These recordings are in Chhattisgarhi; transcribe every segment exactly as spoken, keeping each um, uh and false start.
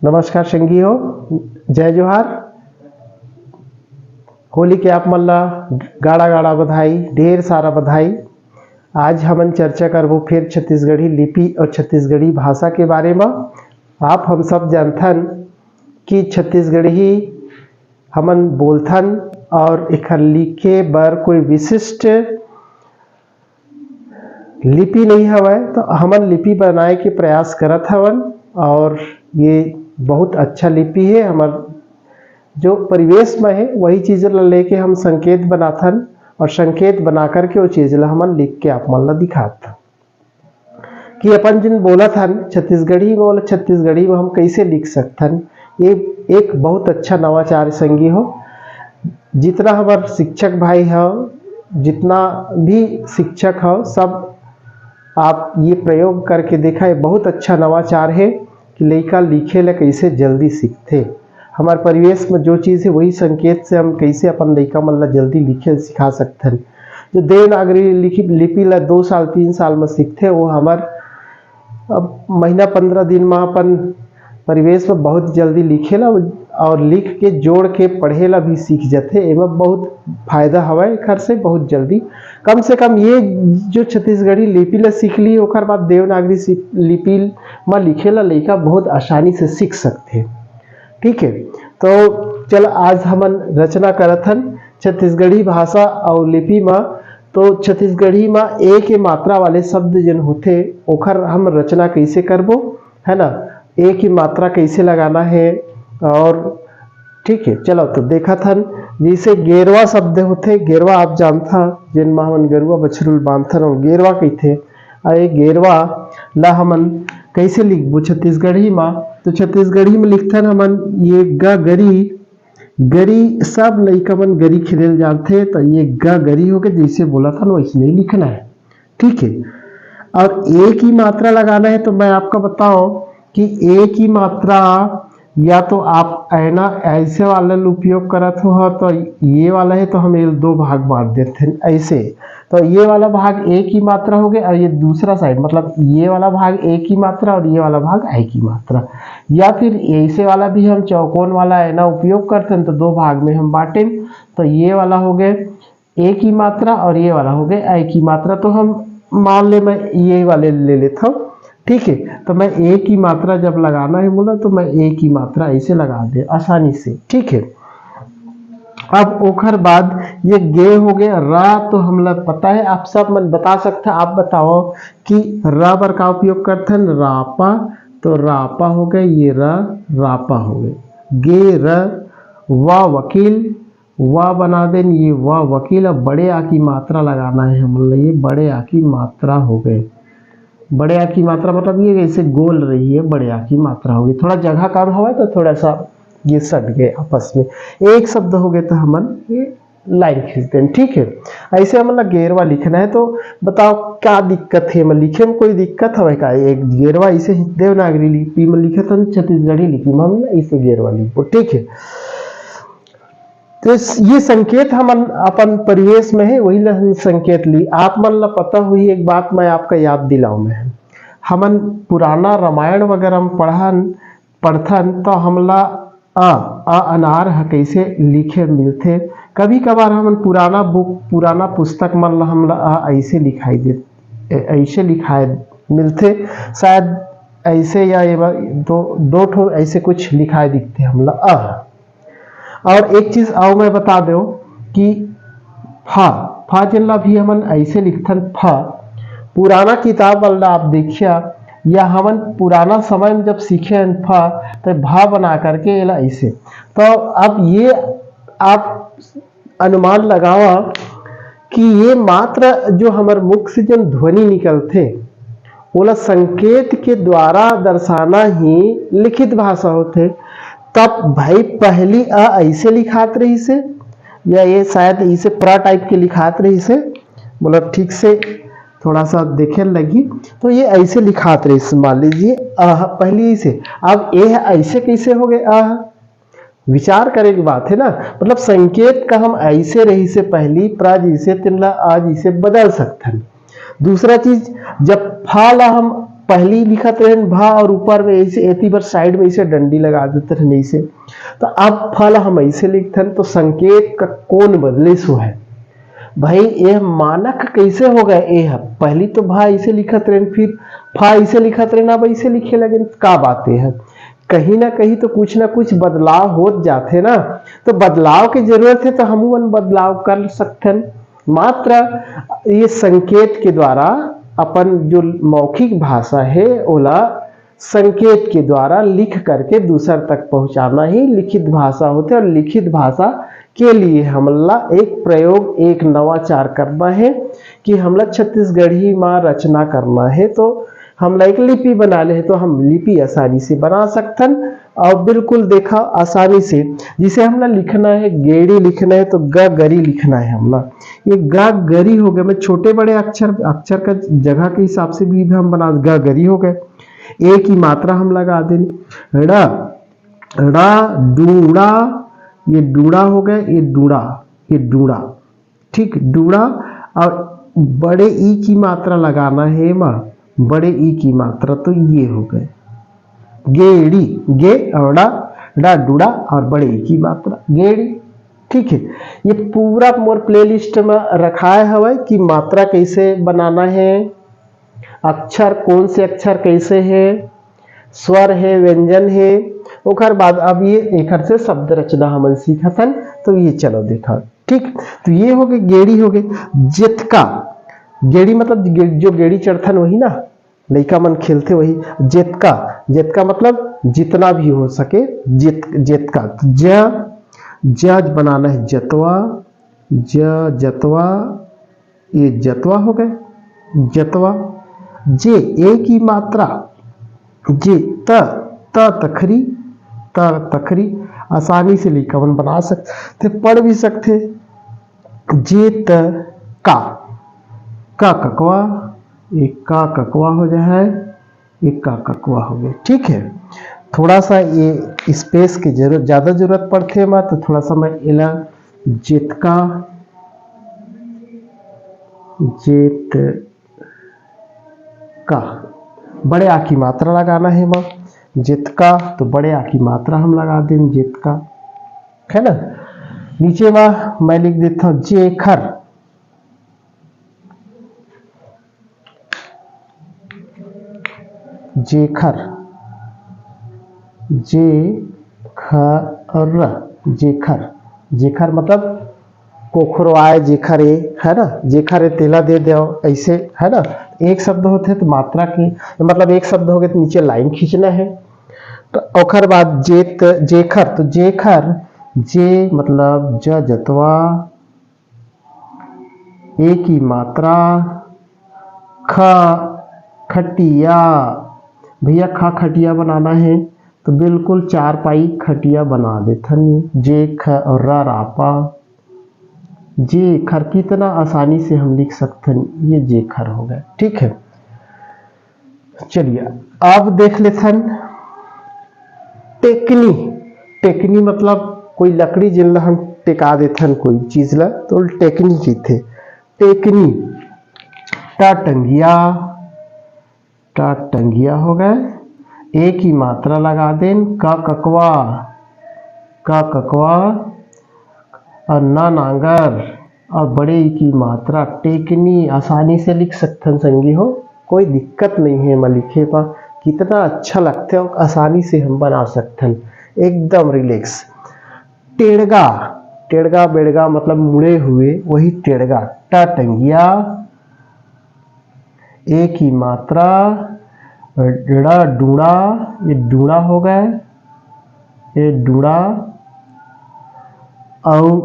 नमस्कार संगी हो, जय जोहार। होली के आप मन ला गाड़ा गाड़ा बधाई, ढेर सारा बधाई। आज हमन चर्चा करबो फिर छत्तीसगढ़ी लिपि और छत्तीसगढ़ी भाषा के बारे में। आप हम सब जानथन कि छत्तीसगढ़ी हमन बोलथन और एखर लिखे बर कोई विशिष्ट लिपि नहीं हवय, तो हमन लिपि बनाए के प्रयास करत हवन और ये बहुत अच्छा लिपि है। हमर जो परिवेश में है, वही चीज ला लेके हम संकेत बनाथन और संकेत बना करके वो चीज ला हमन लिख के आप मन ला दिखाथन कि अपन जिन बोलत हन छत्तीसगढ़ी में, ओला छत्तीसगढ़ी में हम कैसे लिख सकथन। ये एक बहुत अच्छा नवाचार संगी हो। जितना हमार शिक्षक भाई हो, जितना भी शिक्षक हो, सब आप ये प्रयोग करके देखा, ये बहुत अच्छा नवाचार है कि लइका लिखे ला कैसे जल्दी सीखथे। हमार परिवेश में जो चीज है, वही संकेत से हम कैसे अपन लइका मन ला जल्दी लिखे ला सिखा सकथन। जो देवनागरी लिखि लिपि ला दो साल तीन साल में सीखथे, वो हमार अब महीना पंद्रह दिन में अपन परिवेश में बहुत जल्दी लिखे ला और लिख के जोड़ के पढ़े ला भी सीख जाथे। एमा बहुत फायदा हवय एखर से, बहुत जल्दी, कम से कम ये जो छत्तीसगढ़ी लिपि ला सीख ली, ओकर बाद देवनागरी सी-, लिपि में लिखे ला लइका बहुत आसानी से सीख सकथे। ठीक है, तो चल आज हमन रचना करत हन छत्तीसगढ़ी भाषा और लिपि में। तो छत्तीसगढ़ी में ए के मात्रा वाले शब्द जन होथे, ओखर हम रचना कैसे करबो, है ना, ए की मात्रा कैसे लगाना है। और ठीक है, चलो तो देखत हन, जैसे गेरवा शब्द होथे, गेरवा आप जानथा, जेन मा हमन गरुआ बछरू ल बांधथन, ओला गेरवा कहिथे। आ ये गेरवा ला हमन कैसे लिखबो छत्तीसगढ़ी मा? तो छत्तीसगढ़ी में लिखथन हमन ये ग गरी, गरी सब लइका मन गरी खेले ल जानथे, तो ये ग गरी होके जैसे बोलत हन वैसने ही लिखना है। ठीक है, और ए की मात्रा लगाना है, तो मैं आपका बताऊं कि ए की मात्रा या तो आप ऐना ऐसे वाला ल उपयोग करत हो, तो ये वाला है तो हम ये दो भाग बांट देते हैं ऐसे। तो ये वाला भाग ए की मात्रा हो गया और ये दूसरा साइड, मतलब ये वाला भाग ए की मात्रा और ये वाला भाग ऐ की मात्रा। या फिर ऐसे वाला भी हम चौकोन वाला ऐना उपयोग करते हैं, तो दो भाग में हम बांटें। तो ये वाला हो गए ए की मात्रा और ये वाला हो गए ऐ की मात्रा। तो हम मान ले मैं ये वाले ले लेता हूँ, ठीक है। तो मैं ए की मात्रा जब लगाना है बोला तो मैं ए की मात्रा ऐसे लगा दे आसानी से, ठीक है। अब ओखर बाद ये गे हो गया, रा तो हमला पता है, आप सब मन बता सकते हैं। आप बताओ कि रा बर का उपयोग करथन? रापा। तो रापा हो गए, ये रा, रापा हो गए। गे र, वा वकील, वा बना देन, ये वा वकील। अब बड़े आ की मात्रा लगाना है हमन ल, ये बड़े आ की मात्रा हो गए। बड़े आ की मात्रा मतलब ये ऐसे गोल रही है, बड़े आ की मात्रा हो गई। थोड़ा जगह कम हवा तो थोड़ा सा ये सट गए आपस में, एक शब्द हो गए तो हमन ये लाइन खींच देन, ठीक है। ऐसे हमन ला गेरवा लिखना है, तो बताओ क्या दिक्कत है? मैं लिखे में कोई दिक्कत हवे का? एक गेरवा इसे देवनागरी लिपि में लिखत हन, छत्तीसगढ़ी लिपि में हम इसे गेरवा लिखबो, ठीक है। तो इस- ये संकेत हमन अपन परिवेश में है, वही ला हम संकेत ली। आप मन ला पता हुई, एक बात मैं आपका याद दिलाऊं, मैं हमन पुराना रामायण वगैरह में पढ़न पढ़थन तो हमला अ, अ अनार ह कइसे लिखे मिलथे। कभी कभार हमन पुराना बुक, पुराना पुस्तक मन ला हमला अ ऐसे लिखाई दे, ऐसे लिखाए मिलथे, शायद ऐसे या ये दो, दो ठो ऐसे कुछ लिखाए दिखथे हमला अ। और एक चीज अउ मैं बता दो कि फा, फा जेन ला भी हमन ऐसे लिखथन फा। पुराना किताब वाला आप देखिया या हमन पुराना समय में जब सीखे हन फा, तो भा बना करके एला ऐसे। तो अब ये आप अनुमान लगावा कि ये मात्र जो हमर मुख से जन ध्वनि निकलथे, ओला संकेत के द्वारा दर्शाना ही लिखित भाषा होथे। तब भाई पहली अ ऐसे लिखात रहिसे या ये शायद इसे प्रा टाइप के लिखात रहिसे, मतलब ठीक से थोड़ा सा देखे लगी तो ये ऐसे लिखात रहिसे। मान लीजिए अह पहली ऐसे, अब एह ऐसे कैसे हो गए अह? विचार करे की बात है ना, मतलब संकेत का हम ऐसे रहिसे पहली प्रा जैसे तिनला अ जैसे बदल सकथन। दूसरा चीज, जब फा ला हम पहली लिखत रहन भा और ऊपर में ऐसे एती बर साइड में ऐसे डंडी लगा देते रहन ऐसे। तो अब फ ला हम ऐसे लिखथन तो संकेत का कौन बदले सो है? भाई ये मानक कैसे हो गए? ये ह पहली तो भा ऐसे लिखत रहन, फिर फा ऐसे लिखत रहन, अब ऐसे लिखे लगे, का बात ये है? कहीं ना कहीं तो कुछ ना कुछ बदलाव होत जाथे ना, तो बदलाव की जरूरत है तो हम मन बदलाव कर सकथन। मात्र ये संकेत के द्वारा अपन जो मौखिक भाषा है ओला संकेत के द्वारा लिख करके दूसर तक पहुंचाना ही लिखित भाषा होथे। और लिखित भाषा के लिए हमला एक प्रयोग, एक नवाचार करना है कि हमला छत्तीसगढ़ी मा रचना करना है, तो हमला एक लिपि बना ले, तो हम लिपि आसानी से बना सकथन। और बिल्कुल देखा, आसानी से, जिसे हमला लिखना है, गेड़ी लिखना है, तो ग गरी लिखना है हमला। ये ग गरी हो गए, मैं छोटे बड़े अक्षर, अक्षर का जगह के हिसाब से भी, भी हम बना, ग गरी हो गए। ए की मात्रा हम लगा देन, ड़ा, ड़ा, डूड़ा, ये डूड़ा हो गए, ये डूड़ा, ये डूड़ा, ठीक, डूड़ा। और बड़े ई की मात्रा लगाना है मा, बड़े ई की मात्रा, तो ये हो गए गेड़ी, गे और ड़ा, ड़ा डूड़ा और बड़े ई की मात्रा गेड़ी। ठीक है, ये पूरा मोर प्लेलिस्ट में रखाए हवय कि मात्रा कैसे बनाना है, अक्षर, कौन से अक्षर कैसे है, स्वर है, व्यंजन है। ओकर बाद अब ये एकर से शब्द रचना हमन सीखथन। तो ये चलो देखा, ठीक, तो ये हो गए, गेड़ी हो गए। जेतका, गेड़ी मतलब गे-, जो गेड़ी चढ़थन वही ना, लइका मन खेलथे वही। जेतका, जेतका मतलब जितना भी हो सके, जेत-, जेतका। ज, ज बनाना है जतवा, ज जतवा, ये जतवा हो गए, जतवा। जे, ए की मात्रा, जे, त, त तखरी, त तखरी, आसानी से लइका मन बना सकथे, पढ़ भी सकथे। जे त का, का ककवा, एक का ककवा हो जाए है, एक का ककवा हो गए। ठीक है, थोड़ा सा ये स्पेस की जरूरत, ज्यादा जरूरत पड़थे मा, तो थोड़ा सा मैं एला जेतका, जेत का, बड़े आ की मात्रा लगाना है मा, जेतका, तो बड़े आ की मात्रा हम लगा देन, जेतका, है ना। नीचे मा मैं लिख देता हूँ जेखर, जेखर, जे खर, जेखर, जेखर मतलब कोखरवाए जेखर ए, है ना, जेखर ए तेला दे देव, ऐसे, है ना। एक शब्द होथे तो मात्रा के, मतलब एक शब्द हो गए तो नीचे लाइन खींचना है। तो ओखर बाद जेत, जेखर, तो जेखर, जे मतलब ज जतवा, ए की मात्रा, ख खटिया। भैया, ख खटिया बनाना है तो बिल्कुल चारपाई खटिया बना देथन। जे ख और र रापा, जे खर, कितना आसानी से हम लिख सकथन। ये जे खर हो गए, ठीक है। चलिए, अब देख लेथन टेकनी। टेकनी मतलब कोई लकड़ी जिन ला हम टेका देथन कोई चीज ला, तो टेकनी कहिथे। टेकनी, ट टंगिया, ट टंगिया हो गए, ए की मात्रा लगा देन, क ककवा, क ककवा, और न नांगर, और बड़े ई की मात्रा टेकनी आसानी से लिख सकथन संगी हो, कोई दिक्कत नहीं है एमा लिखे पा। कितना अच्छा लगथे और आसानी से हम बना सकथन, एकदम रिलैक्स। टेड़गा, टेड़गा बेड़गा मतलब मुड़े हुए, वही टेड़गा। ट टंगिया, ए की मात्रा, ड़ डूड़ा, ये डूड़ा हो गए, ये डूड़ा, अउ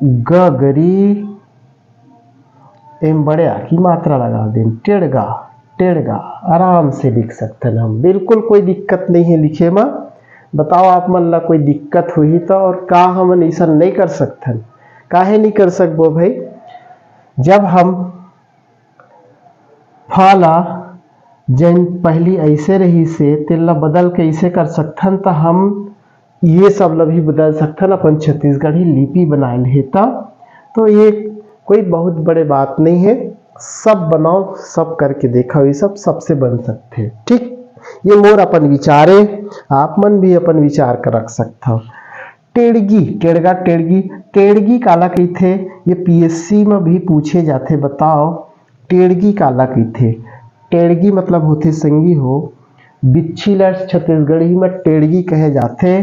ग गरी, एम बड़े आ की मात्रा लगा देन, टेड़गा, टेड़गा। आराम से लिख सकथन हम, बिल्कुल कोई दिक्कत नहीं है लिखे मा। बताओ आप मन ला कोई दिक्कत होही तो, और का हमन ऐसा नहीं कर सकथन? काहे नहीं कर सकबो भाई? जब हम फा ला जन पहली ऐसे रही से तेन ला बदल के ऐसे कर सकथन, त हम ये सब ला भी बदल सकथन, अपन छत्तीसगढ़ी लिपि बनाए ले हे त। तो ये कोई बहुत बड़े बात नहीं है, सब बनाओ, सब करके देखो, ये सब सबसे बन सकथे। ठीक, ये मोर अपन विचार हे, आप मन भी अपन विचार कर रख सकथव। टेड़गी, टेड़गा टेड़गी, टेड़गी काला कहिथे? ये पीएससी में भी पूछे जाथे, बताओ टेड़गी काला कहिथे? टेड़गी मतलब होथे संगी हो, बिच्छी ला छत्तीसगढ़ी में टेड़गी कहे जाथे।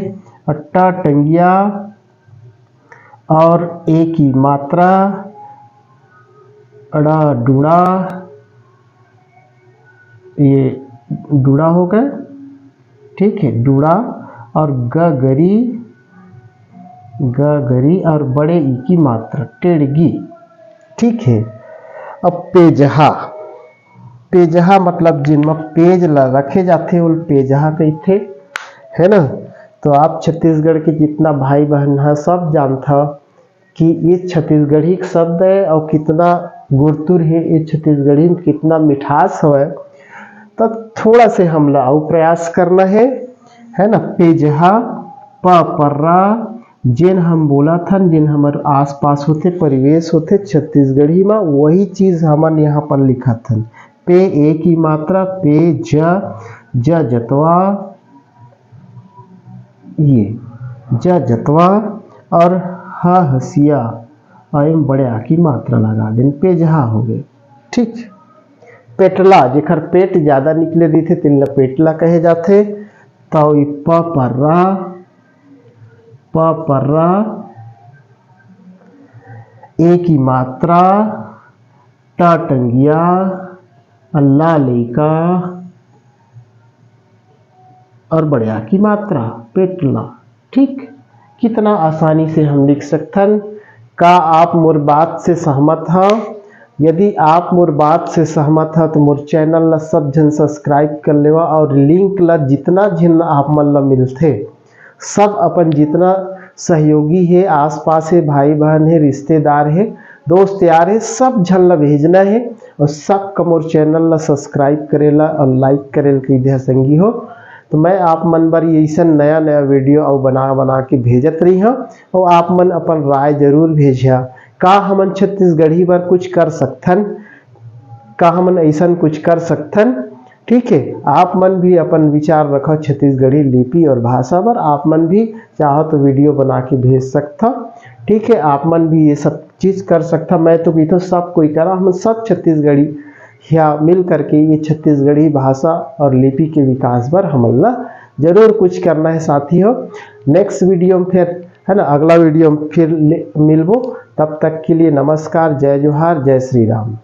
अट्टा टंगिया और ए की मात्रा, अड़ा डूड़ा, ये डूड़ा हो गए, ठीक है, डूड़ा, और ग गरी, ग गरी और बड़े ई की मात्रा, टेड़गी। ठीक है, अब पेजहा, पेजहा मतलब जिनमें पेज ला रखे जाथे, ओला पेजहा कहिथे, है ना? तो आप छत्तीसगढ़ के जितना भाई बहन है, सब जानथा कि ये छत्तीसगढ़ी शब्द है और कितना गुरतुर है, ये छत्तीसगढ़ी में कितना मिठास हवय। तो थोड़ा से हमला अउ प्रयास करना है, है ना? पेजहा, प पर्रा, जेन हम बोलत हन, जेन हमर आसपास होथे, परिवेश होथे छत्तीसगढ़ी में, वही चीज हमन यहाँ पर लिखत हन। पे ए की मात्रा, पे ज, ज जतवा, ये ज जतवा और ह हसिया, अउ एम बड़े आ की मात्रा लगा देन, पेजहा हो गए। ठीक, पेटला, जेकर पेट ज्यादा निकले रहिथे, तेन ला पेटला कहे जाथे। तौ ई प पर्रा, प पर्रा, ए की मात्रा, ट टंगिया, ला लइका और बड़े आ की मात्रा, पेटला। ठीक, कितना आसानी से हम लिख सकथन। का आप मोर बात से सहमत हव? यदि आप मोर बात से सहमत हव, तो मोर चैनल ला सब झन सब्सक्राइब कर लेवा और लिंक ला जितना झन आप मन ला मिलथे, सब अपन जितना सहयोगी हे, आसपास हे, भाई बहन हे, रिश्तेदार हे, दोस्त यार हे, सब झन ला भेजना हे और सबका मोर चैनल ला सब्सक्राइब करेला और लाइक करेला कहि दे संगी हो। तो मैं आप मन बर ये अइसन नया नया वीडियो अउ बना बना के भेजत रही हूँ और आप मन अपन राय जरूर भेजिया। का हमन छत्तीसगढ़ी बर कुछ कर सकथन? का हमन अइसन कुछ कर सकथन? ठीक है, आप मन भी अपन विचार रखो छत्तीसगढ़ी लिपि और भाषा पर। आप मन भी चाहो तो वीडियो बना के भेज सकथो। ठीक है, आप मन भी ये सब चीज कर सकथो। मैं तो कहिथो सब कोई करा, हम सब छत्तीसगढ़ी या मिल करके ये छत्तीसगढ़ी भाषा और लिपि के विकास पर हमन ला जरूर कुछ करना है साथी हो। नेक्स्ट वीडियो में फिर, है ना, अगला वीडियो में फिर ले- मिलबो। तब तक के लिए नमस्कार, जय जोहार, जय श्री राम।